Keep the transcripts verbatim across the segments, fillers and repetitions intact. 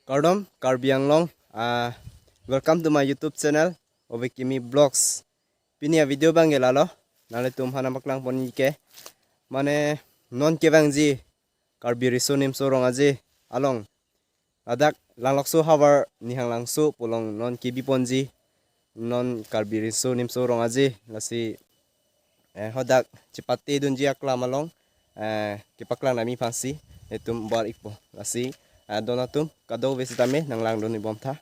Kardom, Karbi Anglong. Ah, welcome to my YouTube channel, Ove Kimi Vlogs. Pini a-video abang ke lalo, nanglitum aphan nangpaklang ponji ke. Mane non kevangji Karbi Riso Nimso Rong Aje along, ladak Langlokso havar Nihanglangso pu along non kebi ponji, non Karbi Riso Nimso Rong Aje, lasi, eh, hadak chepate dunji aklam along, eh, kepaklang nangji aphansi nelitum bar ikpo. Lasi, eh, don atum kadokave sitame nanglangdun ibomtha.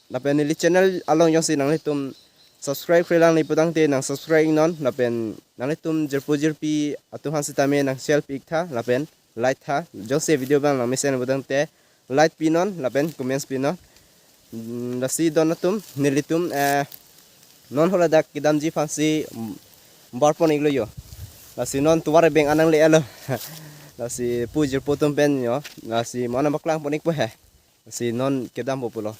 Lapen neli channel along jongsi nanglitum subscribe-re lang ni putangte nangsubscribe iknon, lapen nanglitum jirpo jirpi atum aphan sitame nang-share pi iktha, lapen like tha. Jongsi video abang nangmesen putangte like pinon lapen comments pinon. Mm, lasi don atum, nelitum, eh, non haladak kedamji aphansi, mm, bar pon iklo jo. Lasi non tovar abeng anangle-elo. Lasi pu jirpo atum pen jo. Lasi mo nangpaklang pon ikpo he. Lasi non kedampo pulo.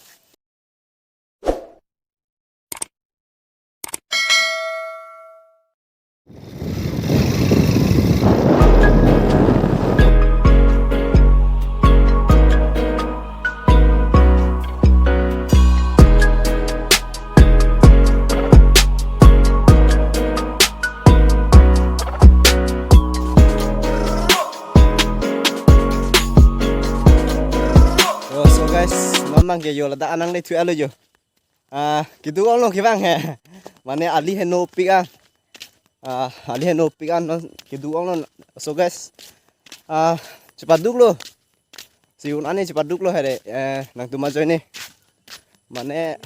Oh, so guys, non abang ke jo ladak anangle thu-elo jo. Ah, keduk onglo kevang he. Mane ali henopik an. Ah, ali henopik an non keduk onglo. So guys, ah, chepaduklo. Si un-an ne chepaduklo he de. Eh, nangtum ajoine. Mane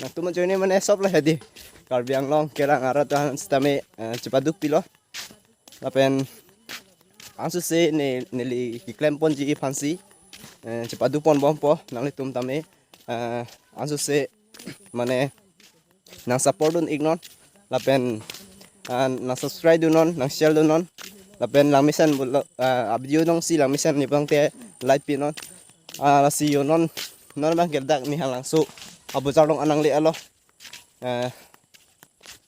nangtum ajoine mane sop lo he di. Karbi Anglong kerang arat aphan sitame, eh, chepaduk pilo. Lapen angsose ne, neli keklem ponji aphansi, eh, chepaduk pon bompo nanglitum tame, eh, angsose mane nang-support dun iknon, lapen, ah, nang-subscribe dunnon, nang-share dunnon, lapen langmesen pulo, ah, a-video jongsi langmesen ni putangte like pinon. Ah, lasi jo non, non abang ke ladak Nihanglangso abozar along anangle-elo. Eh,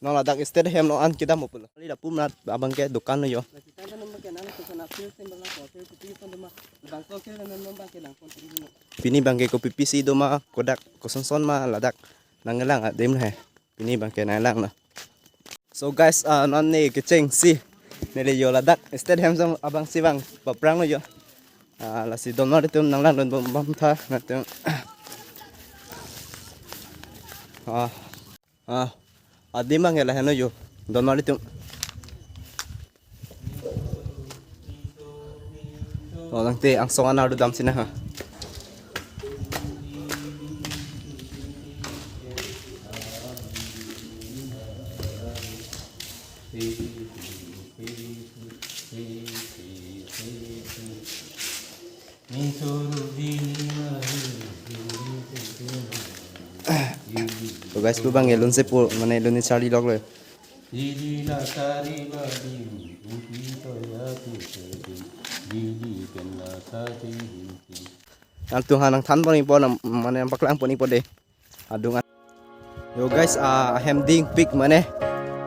non ladak state hem along an kedampo pulo. Kali lapu mat abang ke dukan jo. Pini abang ke kopi-pisi doma, kodak kosonson ma ladak nanglang adim he. Pini abang ke nanglang na. So guys, ah, non ne kechengsi neli jo ladak state hem along abangsi abang papranglo jo. Ah, lasi donmar atum nanglangdun bom, bomtha nangtum. Ah, ah, adim abang ke lahenlo jo, donmar atum. Oh, tangte angsong anar dodam sina ha. So guys, pu abang elun se po, mane elun ni charli loklo. Lili la sari ba dim, upi to ya tu se dim, lili pen la sari him dim. Nangtum aphan nangthan pon ikpo, nang, mane nangpaklang pon ikpo de. Adung an. Yo guys, ah, ahem dingpik mane,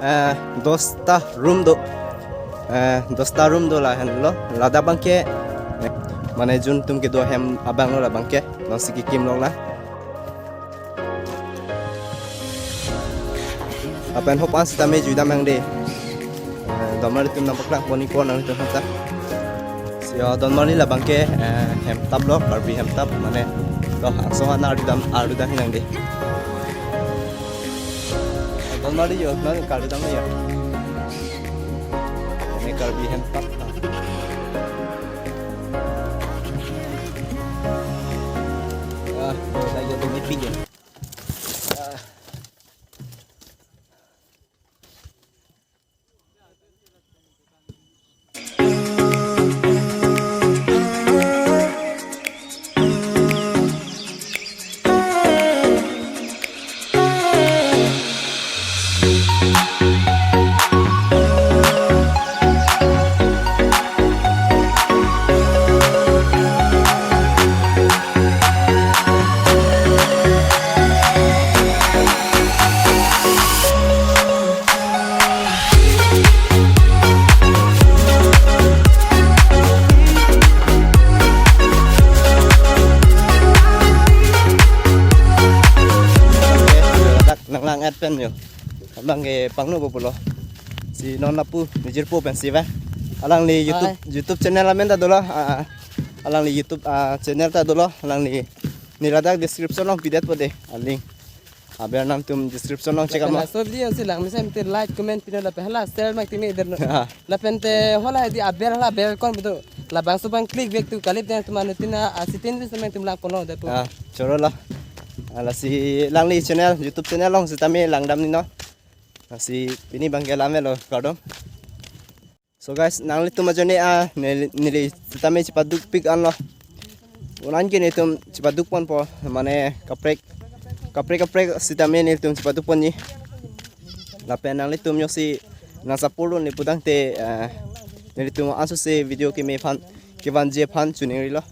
eh, dosta room do. Eh, dosta room do lahenlo. Ladak abang ke, eh, mane jun atum kedo ahem abang lo labang ke. Non si kekim lok la. Lapen hop an sitame juidam nang de. Eh, donmar atum nangpaklang pon ikpo nangtum aphan ta. Si, oh, donmar labang ke, eh, hemtap lo, Karbi hemtap, mane, to, angsong anar dodam, ar dodam hinang de. Donmar jo, non Karbi dam jo. Mane Karbi hemtap. Ah, to, saya tu meeting jo. Ah. Pen yo. Abang ke pangno bo pulo. Si non lapu, mijir po pensi ba. Alangli YouTube, Hi. YouTube channel amen ta dolo. Ah, alangli YouTube, ah, channel ta dolo. Alangli neli ladak description along pidetpo de. A-link. Aber nangtum description along check Lapen ama. laso video si lang mesen te like, comment, pino lapen hala share mak timi der no. Ah. Lapen te hala di aber hala bell icon betul. Labangso abang click back to kalip den teman tina asitin bis teman tum lang polo de po. Ah, choro lo. Lasi alangli channel, YouTube channel along sitame langdam ni no. Lasi pini abang ke lamelo kardom. So guys, nanglitum ajoine a neli, neli sitame chepadukpik anlo. Unan ke nelitum chepaduk ponpo, mane kaprek, kaprek kaprek sitame nelitum chepaduk ponji. Lapen nanglitum joksi nang support dunji putangte, eh, nelitum ansose video keme aphan, kevanji aphan choningrilo.